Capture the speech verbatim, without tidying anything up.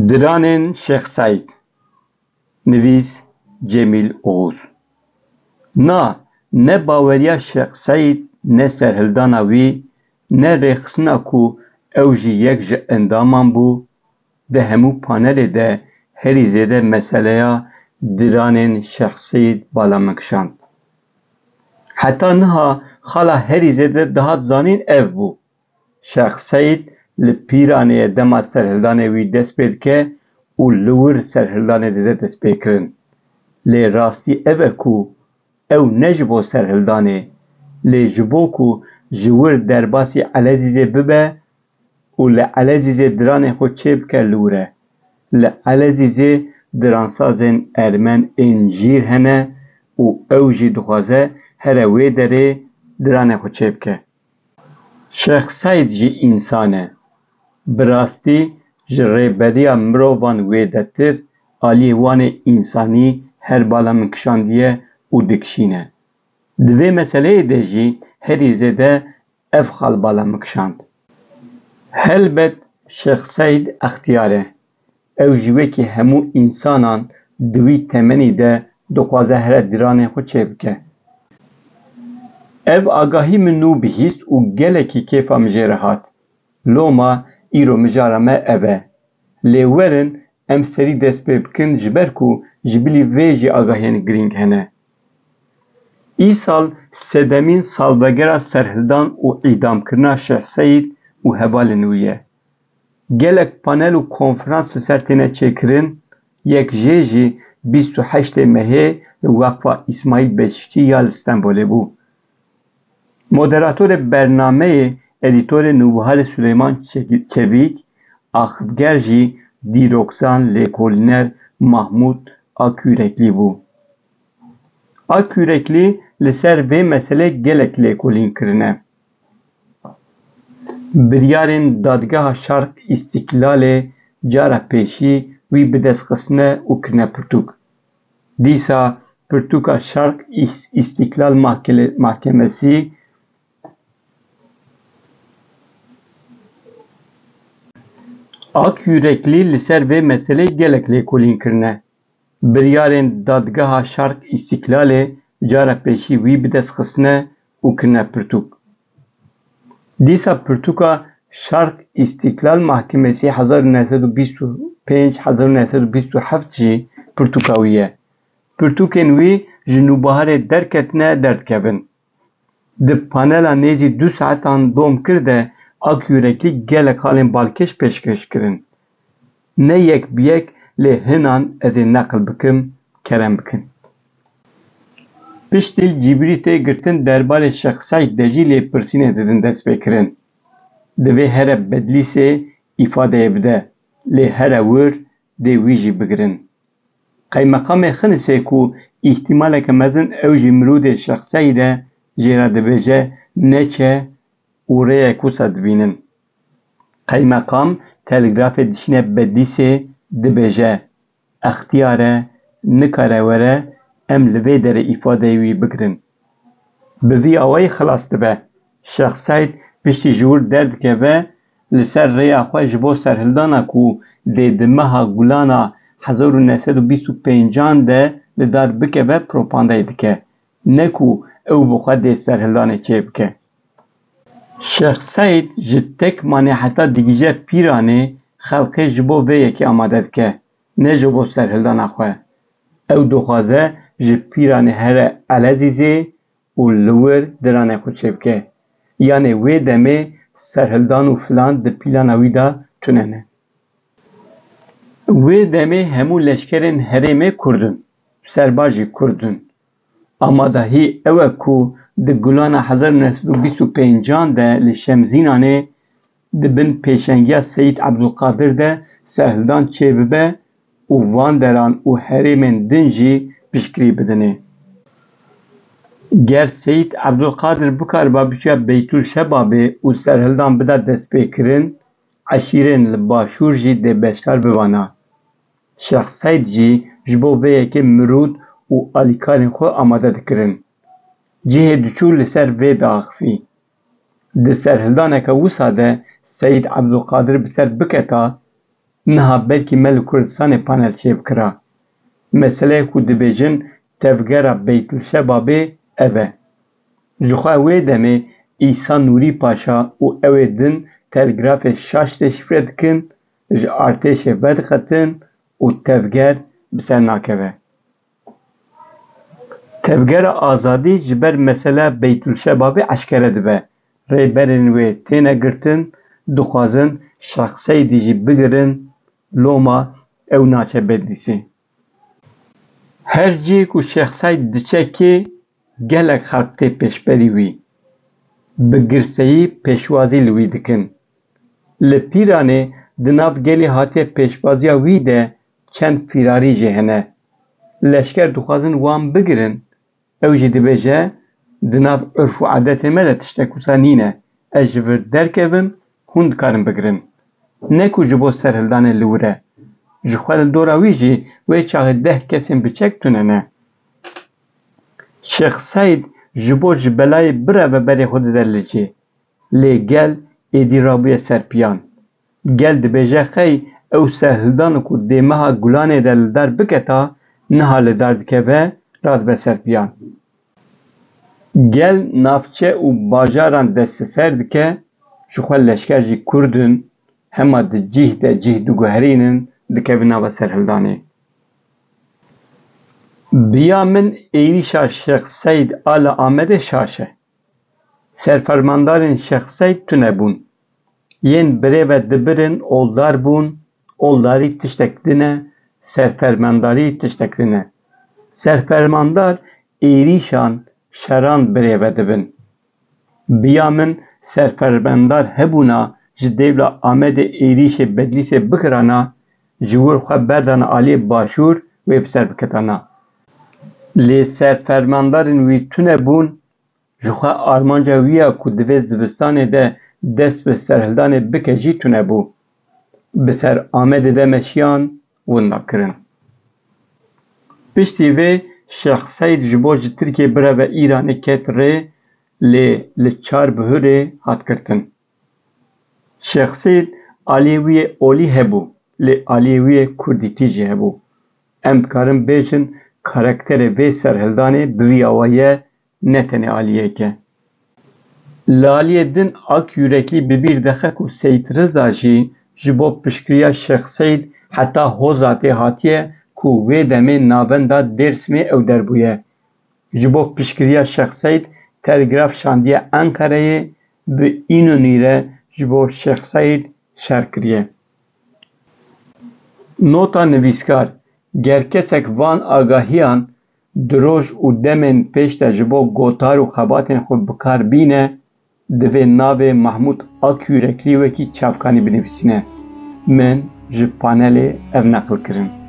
Diranên Şêx Seîd. Nivîs: Cemîl Oğuz. Na, ne baweriya Şêx Seîd, ne serhildana wî, ne rêxistina ku ew jî yek ji endaman bû, di hemû panelê de herî zêde meseleya diranên Şêx Seîd bala min kişand. Heta niha xala herî zêde dihat zanîn ev bû. Şêx Seîd li Pîranê ye dema serhildanê wî dest pê dike û li wir serhildanê dide destpêkirin. Lê rastî ev e ku ew ne ji bo serhildanê, lê ji bo ku ji wir derbasî Elezîzê bibe û li Elezîzê diranê xwe çêbike li wir e. Li Elezîzê diransazên ermen ên jîr hene û ew jî dixwaze here wê derê diranê xwe çêbike. Şêx Seîd jî însan e. Bi rastî ji rêberiya mirovan wêdetir, aliyê wan ê însanî her bala min kişandiye û dikişîne. Di vê meseleyê de jî herî zêde ev xal bala min kişand. Helbet Şêx Seîd extiyar e. Ew jî wekî hemû însanan di wî temenî de dixwaze here diranên xwe çêbike. Ev agahî min nû bihîst û gelekî kêfa min jê re hat. Loma îro mijara me ev e. Lê werin em serî dest pê bikin, ji ber ku ji bilî vê jî agahiyên girîng hene. Îsal sedemîn salvegera serhildan û îdamkirina Şêx Seîd û hevalên wî ye. Gelek panel û konferans li ser têne çêkirin, yek jê jî bîst û heştê mehê li Weqfa Îsmaîl Behiştî ya li Stenbolê bû. Moderatorê bernameyê, edîtorê Nûbiharê Suleyman Çe-, Çevîk, axifger jî dîrokzan, lêkolîner Mahmûd Akûreklî bû. Akûreklî li ser vê meselê gelek lêkolîn kirine. Biryarên Dadgeha Şerq Îstîklalê cara pêşî wî bi dest xistine û kirine pirtûk. Dîsa pirtûka Şerq Îs-, Îstîklal Mahkele-, Mahkemesî Akûreklî li ser vê meselê gelek lêkolîn kirine. Biryarên Dadgeha Şerq Îstîklalê cara pêşî wî bi dest xistine û kirine pirtûk. Dîsa pirtûka Şerq Îstîklal Mahkemesî hezar û neh sed û bîst û pênc, hezar û neh sed û bîst û heft jî pirtûka wî ye. Pirtûkên wî ji Nûbiharê derketine, derdikevin. Di panela nêzî du saetan dom kir de Akûreklî gelek halên balkêş pêşkêş kirin. Ne yek bi yek, lê hinan ez ê neqil bikim, kerem bikin. Piştî li cîbirî tê girtin derbarê Şêx Seîd de jî lêpirsînê didin destpêkirin. Divê here Bedlîsê îfadeyê bide, lê here wir dê wî jî bigirin. Qeymeqamê Xinisê ku îhtimaleke mezin ew jî mirûdê Şêx Seîd e, jê re dibêje neçe û rêyek wisa dibînin. Qeymeqam telgrafê dişîne Bedlîsê, dibêje extiyar e, nikare were, em li vê derê îfadeyê wî bigirin. Bi vî awayî xilas dibe. Şêx Seîd piştî ji wir derdikeve, li ser rêya xwe ji bo serhildana ku dê di meha Gulana hezar û neh sed û bîst û pêncan de li dar bikeve propandayê dike, ne ku ew bi xwe dê serhildanê çêbike. Şêx Seîd ji Tekmanê heta digihîje Pîranê xelkê ji bo vê yekê amade dike, ne ji bo serhildana xwe. Ew dixwaze ji Pîranê here Elezîzê û li wir diranê xwe çêbike. Yanê wê demê serhildan û filan di plana wî de tune ne. Wê demê hemû leşkerên herêmê Kurd in, serbaz jî Kurd in. Amadahî ew e ku di Gulana hezar û neh sed û bîst û pêncan de li Şemzînanê di bin pêşengiya Seyîd Ebdulqadir de serhildan çêbibe û van deran û herêmên din jî piştgirî bidinê. Ger Seyîd Ebdulqadir bikariba biçiya Beytûl Şebabê û serhildan bida destpêkirin, eşîrên li başûr jî dê beşdar bibana. Şêx Seîd jî ji bo vê yekê mirûd û alîkarên xwe amade dikirin. Cihê diçû li ser vê diaxivî. Di serhildaneke wisa de Seyîd Ebdulqadir bi ser biketa, Niha belkî me li Kurdistanê panel çêbikira. Meseleyê ku dibêjin tevgera Beytulşebabê ev e. Ji xwe wê demê Îsa Nûrî Paşa û ew ê din telgrafê şaş deşîfre dikin, ji artêşê vediqetin û tevger bi ser nakeve. Tevgera Azadî ji ber mesela Beytulşebabê eşkere dibe. Rêberên wê têne girtin, dixwazin Şêx Seydî jî bigirin, loma ew naçe Bedlîsê. Her cihê ku Şêx Seyd diçe kê, gelek xelk tê pêşberî wî. Bi girseyî pêşwazî li wî dikin. Li Pîranê di nav gelê hatiye pêşwaziya wî de çend fîrarî jî hene. Leşker dixwazin wan bigirin. Ew jî dibêje, di nav urf û edetê me de tiştek wisa nîne. Ez ji vir derkevim, hûn dikarin bigirin. Ne ku ji bo serhildanê li wir e. Ji xwe li dora wî jî wê çaxê deh kesên biçek tune ne. Şêx Seyd ji bo ji belayê bireve berê xwe dide licê. Lê gel êdî rabûye ser piyan. Gel dibêje qey ew serhildan ku dê meha Gulanê de li dar biketa, niha li dar dikeve, radibe ser piyan. Gel navçe û bajaran desteser dike, ji xwe leşker jî kurd in, hema di cih de cih diguherînin, dikevin nava serhildanê. Biya min êrîşa Şêx Seyd a li Amedê şaş e. Serfermandarên Şêx Seyd tune bûn. Yên birêve dibirin oldar bûn, oldarî tiştek din e, serfermandarî tiştek din e. Serfermandar êrîşan, şeran birêve dibin. Biya min serfermandar hebûna ji dêvla Amedê êrîşê Bedlîsê bikirana, ji wir xwe berdana aliyê başûr wê bi ser biketana. Lê serfermandarên wî tune bûn, ji xwe armanca wî ya ku divê zivistanê de dest bi serhildanê bike jî tune bû. Bi ser Amedê de meşiyan, winda kirin. Piştî vê Şêx Seyd ji bo ji Tirkiyê bireve Îranê ket rê, lê li çar bihurê hat girtin. Şêx Seyd aliyê wî yê olî hebû, lê aliyê wî yê kurdîtî jî hebû. Em dikarin bêjin karakterê vê serhildanê bi vî awayî ye, ne tenê aliyeke. Li aliyê din Akyûreklî bi bîr dixe ku Seyîd Riza jî ji bo piştgiriya Şêx Seyd heta Hozatê hatiye ku wê demê navenda Dêrsimê ew der bûye. Ji bo piştgiriya Şêx Seyd telgraf şandiye Enqereyê, bi Înonî re ji bo Şêx Seyd şer kiriye. Nota nivîskar, ger kesek van agahiyan di roj û demên pêş de ji bo gotar û xebatên xwe bi kar bîne, divê navê Mahmûd Akyûreklî wekî çavkanî binivîsîne. Min ji panelê ev neqil kirin.